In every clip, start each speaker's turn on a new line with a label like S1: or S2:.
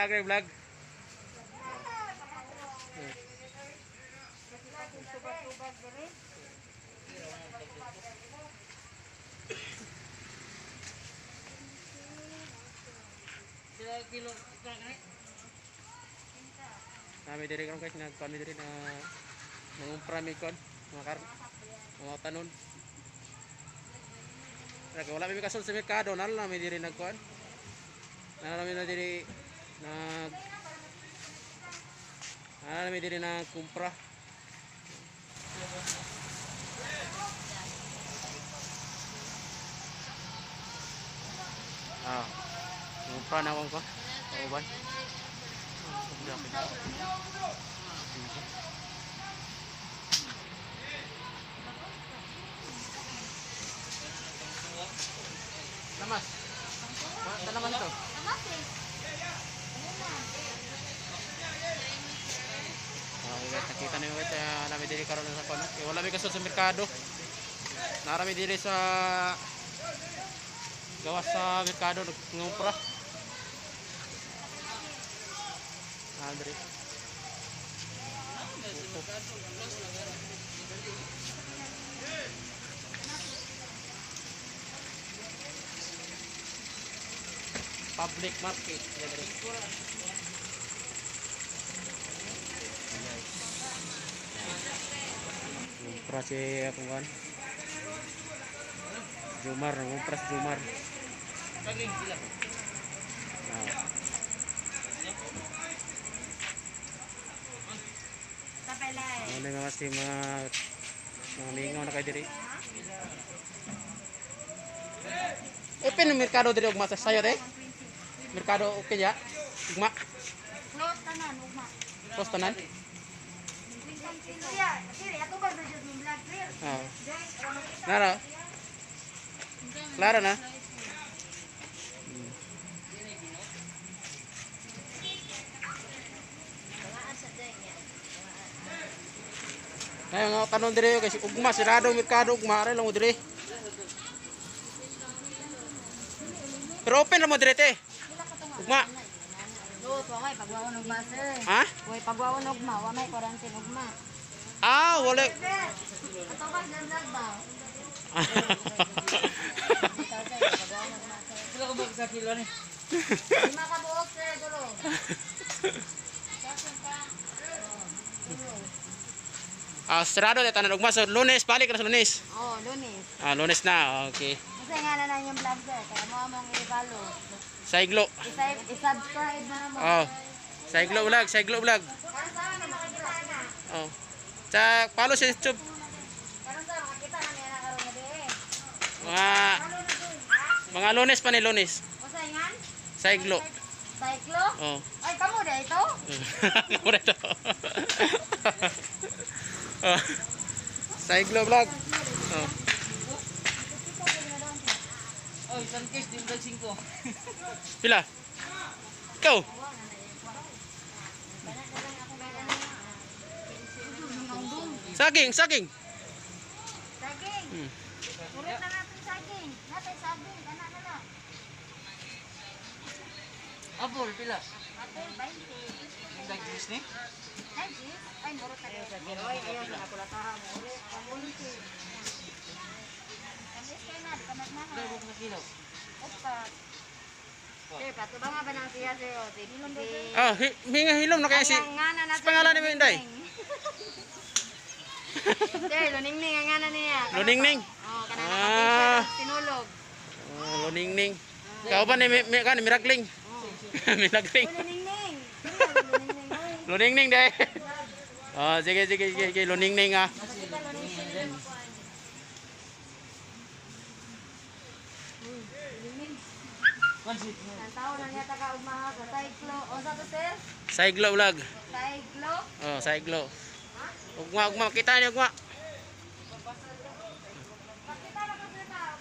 S1: Vlog, eh, vlog.
S2: Tubag-tubag diri.
S3: Sila kilo kani.
S1: Nami diri karon, guys, nagkuan mi diri na mangumpra mi kon mga kar mga tanon. Kaya wala mi kasol sa merkado, nalo na mi diri nagkuan. Nalo mi na diri nag Nalo mi diri nagkumpra. Ah. Ngumpra na akong ko. Kauban. Lamas. Tanaman to.
S2: Kamatis.
S1: Okay guys, nakita niyo guys, nami diri karon sa kono. Eh, wala mi kasol sa merkado. Narami diri sa gawas sa merkado nagpangumpra. Andre. Public market. Yan, diri. Ngumpra si akong kan. Jumar, ngumpra si Jumar.
S3: Saging sila.
S1: Ah.
S2: Sa pelay.
S1: Ano yung mga si mga mingaw na kayo diri. Open ang merkado diri ugma sa sayo de. Merkado okay ya. Ugma.
S2: Close tanan ugma.
S1: Close tanan.
S2: Kuya, diri ato ba sa jud vlog clear?
S1: Ah.
S2: Guys, para makita.
S1: Nara. Klaro na. Ngayon nga kanon dire kasi ugma sirado ang merkado ugma ra lang mo dire. Pero open ra mo dire te. Ugma.
S2: Close, wa may pagwaon ugma, sir.
S1: Ha?
S2: Way pagwaon ugma, wa may quarantine ugma.
S1: Ah, wala.
S2: Sir, ato ba sa vlog ba? Pagwaon ugma, sir.
S3: Sila ko ba sa kilo ni?
S2: 5 ka buok, sir, guro.
S1: Ah, sirado te tanan ugma so Lunes balik ra sa Lunes.
S2: Oh, Lunes.
S1: Ah, Lunes na. Okay.
S2: Kasi nga na yung vlog, sir. Kaya mo among i-follow.
S1: Saiglo.
S2: I-subscribe na mo.
S1: Oh. Saiglo vlog, Saiglo vlog.
S2: Karon sa na makakita na.
S1: Oh. Sa follow sa YouTube.
S2: Karon sa makakita na niya na karon na di.
S1: Mga mga Lunes pa ni Lunes.
S2: Usa ingan?
S1: Saiglo.
S2: Cyclo?
S1: Oh.
S2: Ay, kamo na ito?
S1: Kamu na ito. Oh. Saiglo vlog. Oh.
S3: Oh, isang case din vlog 5.
S1: Pila? Ikaw. Saging, saging.
S2: Saging. Purot na natin saging. Natin saging. Kana na na.
S3: Apple pila.
S2: Apple, 20.
S3: Vlog juice ni.
S2: Ay, jeez. Ay, murot na kayo saging. Oy, ayaw sa nakulataha mo. Uri, pamulti. Tamis kayo na, di ka magmahal.
S3: Vlog sa kilo.
S2: Upat. Sir, patubang nga ba ng siya, sir? O, si.
S1: Ah, hi, hinga hilom na kaya si.
S2: Ang ngana na
S1: Sa pangalan ni mo, Inday?
S2: Sir, Luningning ang ngana niya.
S1: Luningning?
S2: Oo, kanang
S1: Ah.
S2: ah. Sinulog.
S1: Oh, luningning. Ikaw ba ni mi, mi, kan, miragling? Miragling.
S2: Uy, Luningning. Luningning, oy.
S1: Luningning dai. Oh, sige sige sige, sige. Luningning ah.
S2: Nakita Luningning.
S3: One seat.
S2: Ang tao na niya taka ugmaha sa Saiglo. O sa to, sir?
S1: Saiglo vlog.
S2: Saiglo?
S1: Oh, saiglo. Ugma ugma kita ni ugma.
S2: Pakita na ko sir tao.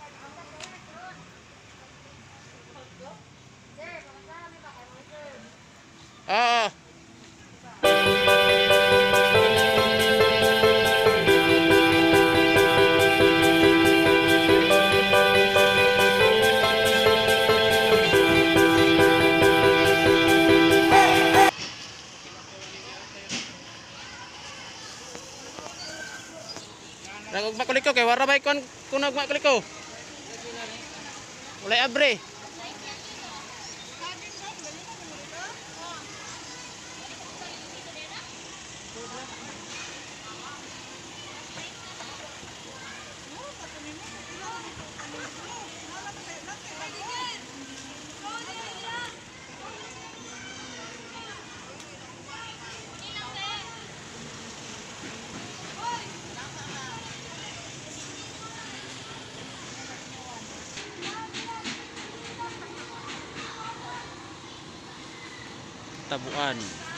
S2: Sir, kamusta kami ba kayo, sir?
S1: Oo. Nagugma ko liko kay wara may kon kun nagma ko liko. Walay abre. Tabuan.